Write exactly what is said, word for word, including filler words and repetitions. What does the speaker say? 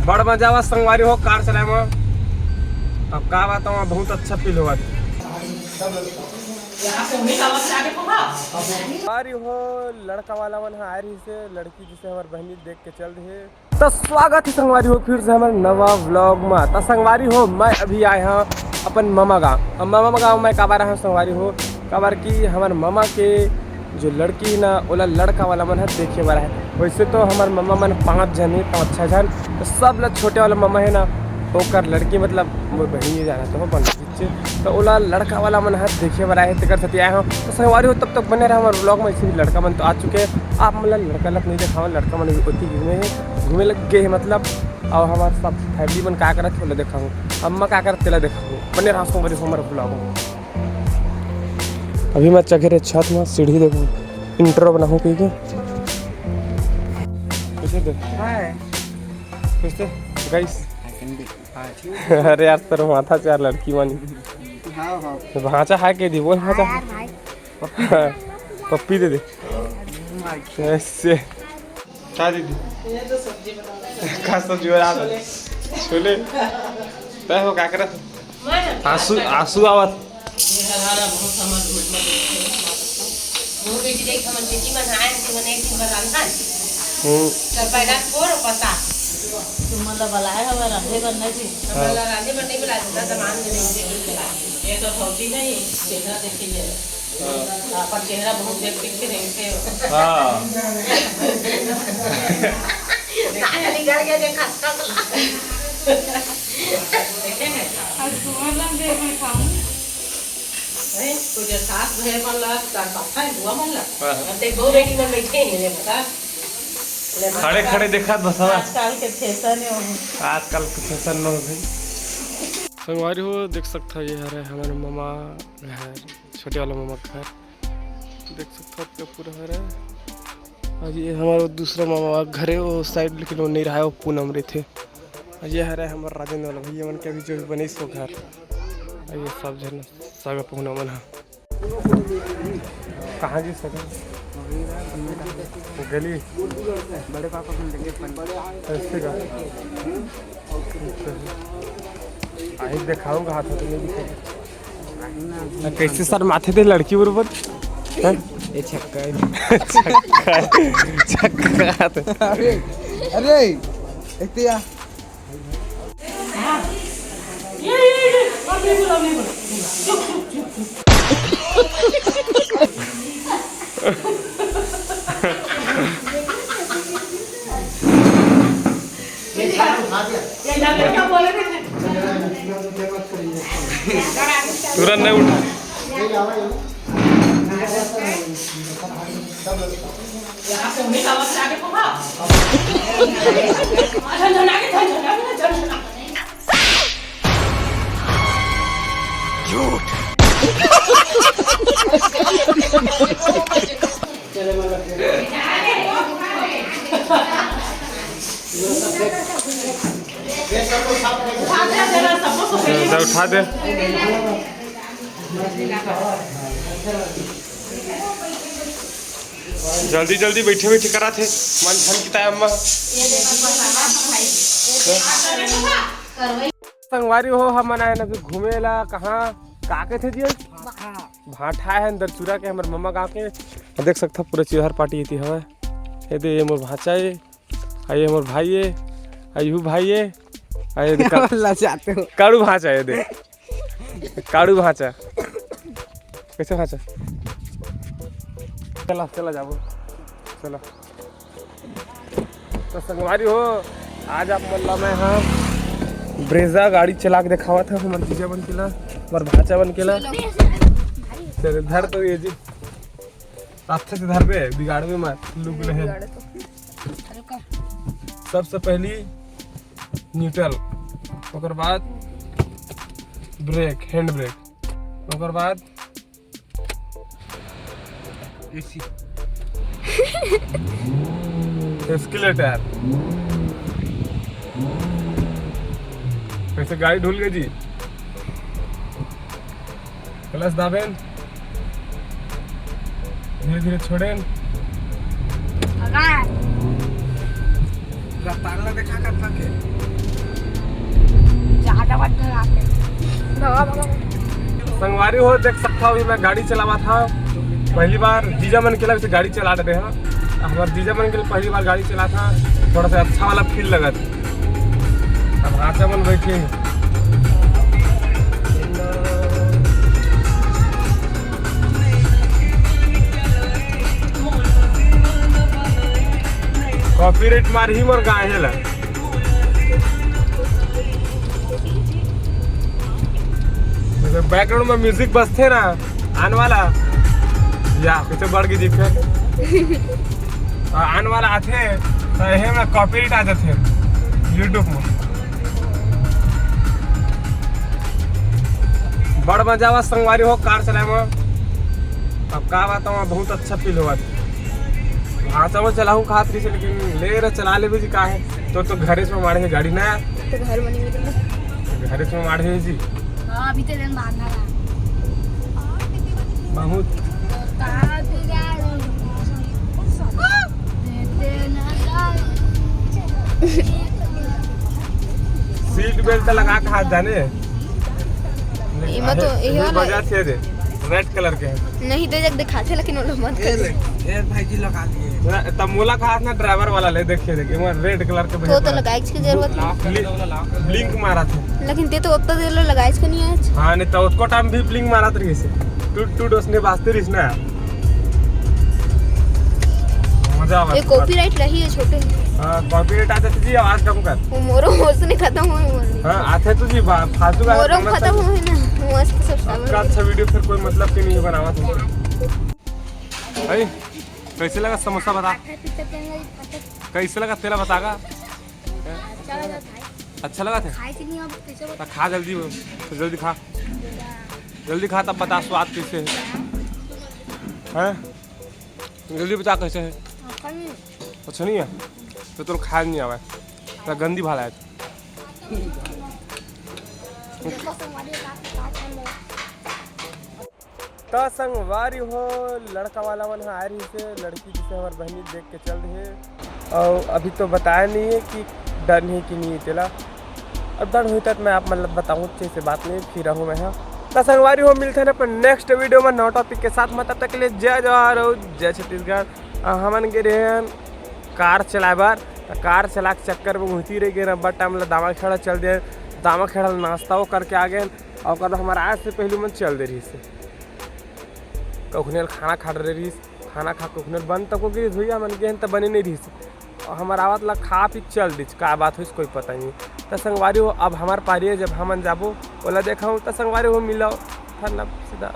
बड़ मजा आवा संगवारी हो कार चलाए में। अब का बताऊं, बहुत अच्छा फील होवत। संगवारी हो, लड़का वाला मन ह आए रहिस हे, लड़की जिसे हमर बहिनी देख के चल दे। तो स्वागत है संगवारी हो फिर से हमर नवा व्लॉग में। तो संगवारी हो, मैं अभी आए हाँ अपन मामा गाँव। अब मामा गाँव में काबर आए हँव संगवारी हो, काबर कि हमर मामा के जो लड़की ना, ओला लड़का वाला मन ह देखे बर है। वैसे तो हमर मामा मन पाँच झन है, पाँच छः झन, तो सब ला छोटे वाला मामा है ना, ओकर लड़की मतलब मोर बहिनी जाना तो हो बन तो ओला लड़का वाला मन ह देखे बर आए हे, तेकर सेती आए हँव। तो संगवारी हो, तब तक बने रहा हमर व्लॉग में। ऐसे भी लड़का मन तो आ चुके हैं, आप मन ला लड़का लक नहीं देखावँव, लड़का मन भी ओती घूमे हे, घूमे लग गए हे मतलब। और हमार सब फैमिली मन का करत हे, ओला देखाहूँ, अम्मा का करत, तेला देखाहूँ। बने रहा संगवारी हो हमर व्लॉग में। अभी मैं चघे रहे छत में, सीढ़ी देखो, इंट्रो बनाहूँ कहिके। कैसे दे? हाय। कैसे? गाइस। अरे यार, सर माथा से यार लड़की मानी। हाँ, हाँ। भांचा है के दी, बोल भांचा। हाँ यार भाई। पप्पी दे दे। ऐसे। का दीदी? ये तो सब्जी बना रहा है। का सब्जी बना रहा है? छोले। छोले। तय हो का करत? मैं आंसू, आंसू आवत। ये हरा बहुत समझ में मत रखो। वो बेटी देख, हमर बेटी मन आए, हमन एक दिन बर रांधन। हम्म। कर पैदा कोर पता। तुम मतलब बुलाए हो, रांधे बर नहीं जी। हाँ। हमन ला रांधे बर नहीं बुलाए, दादा मान दे नहीं, ये तो होती नहीं, चेहरा देखिए। हाँ। अपन चेहरा बहुत व्यक्ति के देखते हो। हाँ। निकल गया, देखा। देखे हैं? आज तुम्हारा देख में खाऊं। नहीं, तो जो सास भैया मन ला, सास पत्ता है, बुआ मन ला। हाँ, हाँ। अब देख, दो बेटी मन बैठे हैं, ले बता। ले बता। खड़े खड़े देखा बस, हाँ। आजकल के फैशन है वो। आजकल के फैशन में हो भाई। संगवारी हो, देख सकता ये हरे हमारे मामा घर, छोटे वाला मामा घर। देख सकता हो, पूरा हरा। और ये हमारा दूसरा मामा घर है, वो साइड, लेकिन वो नहीं रहा है, वो पूनम रहिथे। और ये हरा हमारा राजेंद्र वाला भैया मन के अभी जो भी बने सो घर। और ये सब जन सगा पहुना मन हा। कहाँ जी सगा? गली। बड़े पापा को लेके अपन। ऐसे का? आई दिखाऊंगा हाथ में, नहीं दिखाऊंगा। आ, कैसे शर्माथे थे लड़की बरोबर? हैं? ये छक्का है। छक्का है। छक्का है। अरे, अरे, एक तो या। तुरंत नहीं उठा। उठा दे। जल्दी जल्दी बैठे बैठे करा थे। मंथन की ताय अम्मा। संगवारी हो, हमन आए ना अभी घूमे ला। कहाँ? का कहते जी? भाठा है अंदर चूरा के, हमर मम्मा गाँव के। देख सकता पूरा चिरहर पार्टी इति हवय। ये दे, ये मोर भांचा है। आ ये मोर भाई ए, आ यू भाई ए, आ ये दे का-, काड़ू भांचा ए दे, काड़ू भांचा। कैसे भांचा? चला, चला जाबो, चला। तो संगवारी हो, आज आप मन ला मैं हाँ ब्रेजा गाड़ी चला के देखावत हँव, हमर जीजा बन के ला, हमर भांचा बन के ला। चल, धर तो ये जी। अच्छे से धरबे, बिगाड़बे मत, लुक ले। बिगाड़े तो। अरे का? सबसे पहली न्यूट्रल, ओकर बाद ब्रेक, हैंड ब्रेक, ओकर बाद एसी, एक्सीलरेटर। कैसे गाड़ी ढुल गई जी? क्लच दाबेन, धीरे धीरे छोड़ेन। अगा। रफ्तार ला देखा कर थके। संगवारी हो, देख सकता हो, अभी मैं गाड़ी चलावा था पहली बार। जीजा मन के लिए गाड़ी चला रहे हैं। हमारे जीजा मन के लिए पहली बार गाड़ी चला था, थोड़ा सा अच्छा वाला फील लगा था। अब आचा मन बैठे हैं। कॉपीराइट मार ही मोर गाहे ला। बैकग्राउंड में म्यूजिक बजथे ना, आन वाला या कुछ बढ़ के दिखे। और आन वाला आथे तो यही में कॉपीराइट आ जाथे YouTube में। बड़ मजा आवा संगवारी हो कार चलाए में। अब का बताऊँ, बहुत अच्छा फील होवत। हाँ, चलो चलाहूँ खात रही से, लेकिन ले रहे चला लेबे जी, का है? तो, तो घरे से मारे है गाड़ी ना। तो घर बनी हुई तो। घरे से मारे है जी। हाँ, अभी तो दिन बांधना रहा। बहुत। तो कहाँ पे जा रहे हो? सीट बेल्ट लगा के हाथ जाने। एमा तो अरे, यही वाला बजा छे दे, रेड कलर के है। नहीं, दे जग दिखाथे, लेकिन वो लोग मत ए कर। ले, ए भाई जी लगा लिए। ना, तब मोला कहा ना ड्राइवर वाला ले, देखिए, देखिए, वो रेड कलर के तो, तो भैया। लगाइच के जरूरत नहीं। ब्लि-, ब्लिंक मारा था। लेकिन ते तो उतना देर ले लगाइच के नहीं आज। हाँ, नहीं तो उसको टाइम भी ब्लिंक मारा था से। टूट, टूट उसने बाजते रहिस ना। मजा आवा ये था। कॉपीराइट रही है छोटे। हाँ, कॉपीराइट आ जाती जी, आवाज कम कर। वो मोरो उसने खत्म हुए मोरो। हाँ, आते तो जी, बा-, फालतू का मोरो खत्म हुए ना, मस्त subscriber। आपका अच्छा वीडियो फिर कोई मतलब के नहीं बनावा तुमको। भाई, कैसे लगा समोसा बता? कैसे लगा तेला बतागा? अच्छा लगा था। अच्छा लगा था? खाए के नहीं अब कैसे बता? खा जल्दी, तो जल्दी खा, जल्दी खा, तब बता स्वाद कैसे है। हैं? जल्दी बता कैसे है? अच्छा नहीं है? अच्छा नहीं है? तो तुम खाया नहीं आवा है, तो गंदी भाला है। त संगवारी हो, लड़का वाला मन ह आए रहिस हे, लड़की जिसे हमर बहिनी देख के चल रही है। और अभी तो बताया नहीं है कि डन है कि नहीं है तेला। अब डन हुई तक मैं आप मतलब बताऊँ, अच्छे से बात नहीं, फिर रहूँ मैं, हाँ। त संगवारी हो, मिलते हैं अपन नेक्स्ट वीडियो में नौ टॉपिक के साथ में। तब तक के लिए जय जोहार और जय छत्तीसगढ़। आ, हमन गे रहे हैं कार चलाए बर, त कार चला के चक्कर में घुसी रह गए, अब्बड़ टाइम ला दामा खेड़ा चल दे, दामा खेड़ा ला नाश्ता वो करके आ गए। और ओकर बाद हमारा आज से पहले मन चल दे रहिस हे। कखुने ल खाना खा डरे रहिस, खाना खा कखुने ल बंद तको गिरिस भैया, मन गेहन त बने नहीं रहिस। और हमार आवत ला खा पी चल दिस, का बात होइस कोई पता नहीं। त संगवारी हो, अब हमार पारी है, जब हमन जाबो ओला देखा हूँ। त संगवारी हो, मिलाओ, धन्यवाद, सीधा।